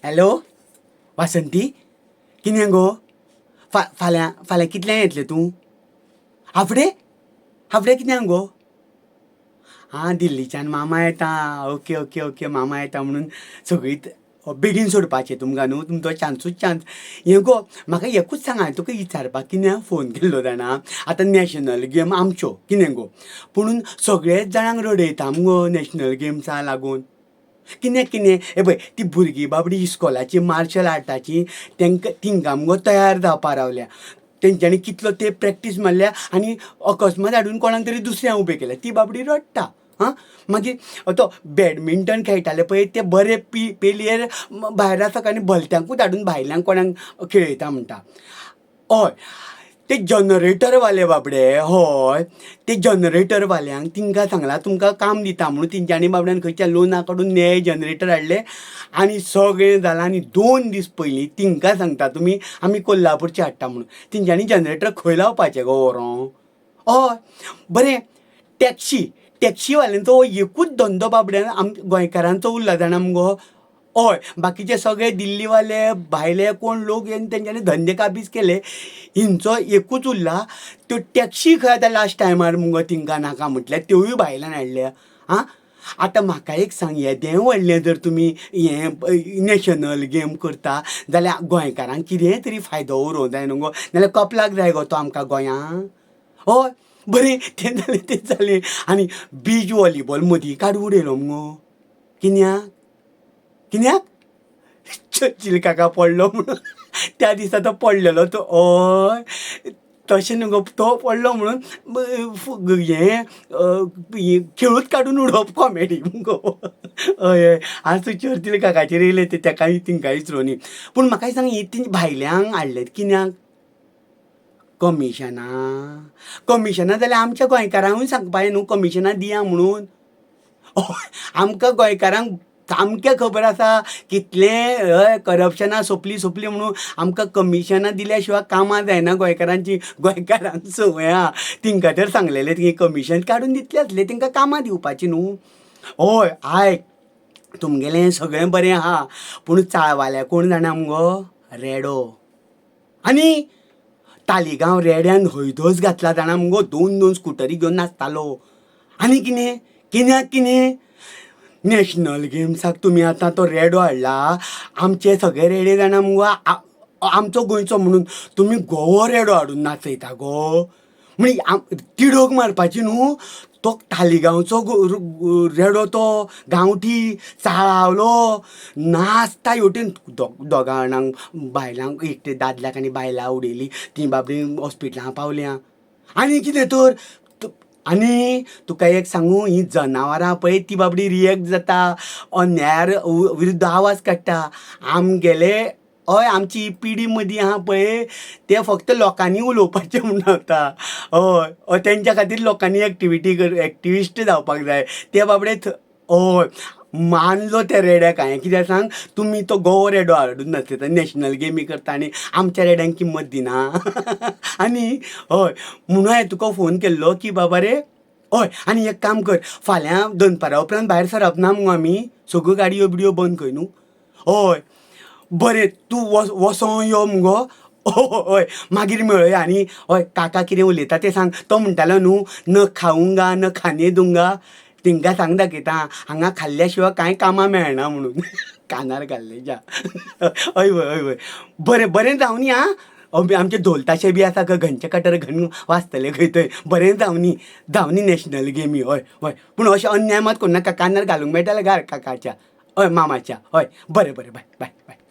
Hello Vasanti, कितें गो, फाल्यां फाल्यां कितल्यांक येतलें तूं? Half day? हाफ डे कित्याक गो? आं, दिल्लीच्यान मामा येता. ओके ओके ओके, मामा येता म्हणून सगळीं बेगीन सोडपाचें तुमकां न्हू, तुमचो चान्सूच चान्स. हें गो, म्हाका एकूच सांग, हांवें तुका विचारपाक कित्याक फोन केल्लो जाणा, आतां नॅशनल गेम आमच्यो कितें गो, पुणून सगळेच जाणांक रडयता मुगो नॅशनल गेम्सा लागून. कितें कितें हें पळय, ती भुरगीं बाबडीं इस्कोलाचीं मार्शल आर्टाचीं, तांकां तिंकां मुगो तयार जावपा रावल्या, तेंच्यांनी कितलो तेंप प्रॅक्टीस मारल्या आनी अकस्मात हाडून कोणाक तरी दुसऱ्यांक उबें केलें, ती बाबडी रडटा. आं, मागीर तो बॅडमिंटन खेळटाले पळय ते बरे पेलियर भायर आसा आनी भलत्यांकूच हाडून भायल्यांक कोणाक खेळयता म्हणटा. हय, ते जनरेटरवाले बाबडे, हय, ते जनरेटरवाल्यांक तिंकां सांगलां तुमकां काम दिता म्हणून, तेंच्यांनी बाबड्यान खंयच्या लोना काडून नये जनरेटर हाडले आनी सगळें जालां आनी 2 दीस पयलीं तिंकां सांगता तुमी आमी कोल्हापूरचे हाडटा म्हणून, तेंच्यांनी जनरेटर खंय लावपाचें गो व्हरोन? हय, बरें, टॅक्सी टॅक्सीवाल्यांचो हो एकूच धंदो बाबड्यान आम गोंयकारांचो उरला जाणा मुगो. हय, बाकीचे सगळे दिल्लीवाले भायले कोण लोक येवन तेंच्यांनी धंदे काबीज केले, हिंचो एकूच उरला. त्यो टॅक्सी खंय आतां लास्ट टायमार मुगो तिंकां नाका म्हटल्यार त्योय भायल्यान हाडल्या. आं, आतां म्हाका एक सांग, येदें व्हडलें जर तुमी हें नॅशनल गेम करता जाल्यार गोंयकारांक कितेंय तरी फायदो उरोवंक जाय न्हू गो, नाल्यार कपलाक जाय गो तो आमकां गोंयांक. हय, बरें, तें जालें तें जालें. आनी बीच वॉलीबॉल मदीं काडून उडयलो मुगो, कित्याक कित्याक? चर्चील काका पडलो म्हणून. त्या दिसा तो पडलेलो तो, हय तशें न्हू गो, तो पडलो म्हणून हें खेळूच काडून उडोवप कॉमेडी मुगो. हय हय, आज तूं चर्चील काकाचेर येयलें तें तेका तिंकां विचरोनी. पूण म्हाका सांग, ही ती भायल्यांक हाडलें कित्याक? कमिशनां. कमिशनां जाल्यार आमच्या गोंयकारांकूय सांगपा जाय न्हू कमिशनां दिया म्हणून. हय, आमकां गोंयकारांक सामकें खबर आसा कितलें हय करप्शनां सोंपलीं सोंपलीं म्हणून आमकां कमिशनां दिल्या शिवाय कामां जायना गोंयकारांचीं. गोंयकारांक संवय आहा, तिंकां तर सांगलेलें ती कमिशन काडून दितलें आसलें तिंकां कामां दिवपाचीं न्हू. हय, आयक, तुमगेलें सगळें बरें आहा पूण चाळवाल्या कोण जाणा मुगो, रेडो. आनी तालिगांव रेड्यान हयदोस घातला जाणा मुगो, 2 2 स्कुटरी घेवन नाचतालो. आनी कितें कित्याक कितें नॅशनल गेम्साक तुमी आतां तो रेडो हाडला, आमचे सगळे रेडे जाणा मुगो आमचो गोंयचो म्हणून तुमी गोवो रेडो हाडून नाचयता गो. म्हणजे तिडक मारपाची न्हू, तो तालिगांवचो रेडो तो गांवठी चाळावलो नाचता हेवटेन, दोगां जाणांक बायलांक, एकटे दादल्याक आनी बायलां उडयली, तीं बाबडीं हॉस्पिटलां पावल्यां. आनी कितें तर, आनी तुका एक सांगू, हीं जनावरां पळय ती बाबडी रिएक्ट जाता, अन्यायार विरुद्ध आवाज काडटा. आमगेले हय, आमची पिढी मदीं आहा पळय ते फक्त लोकांनी उलोवपाचें म्हूण जाता. हय हय, तेंच्या खातीर लोकांनी एक्टिविटी कर, एक्टिविस्ट जावपाक जाय. ते बाबडे हय मानलो त्या रेड्याक हांवें. कित्याक सांग, तुमी तो गोवो रेडो हाडून नाचयता नॅशनल गेमी करता आनी आमच्या रेड्यांक किंमत दिना. आनी हय म्हणून हांवें तुका फोन केल्लो की बाबा रे, हय आनी एक काम कर, फाल्यां दनपारा उपरांत भायर सरप ना मुगो आमी, सगळ्यो गाडयो बिडयो बंद खंय न्हू. हय बरें, तूं वसों यो मुगो. हय मागीर मेळया. आनी हय काका कितें उलयता तें सांग, तो म्हणटालो न्हू न खाऊंगा न खाने दूंगा, तेंकां सांग दाखयता हांगा खाल्ल्या शिवाय कांय कामां मेळना म्हणून. कानार घाल्लेच्या. हय हय हय हय, बरें बरें जावनी. आं, आमचे धोल ताशे बी आसा खंय, घनचे कटर घन वाजतले खंय थंय. बरें जावनी, जावनी नॅशनल गेमी. हय हय, पूण अशें अन्याय मात करूं नाका, कानार घालूंक मेळटा जाल्यार घाल काकाच्या, हय मामाच्या. हय बरें बरें, बाय बाय.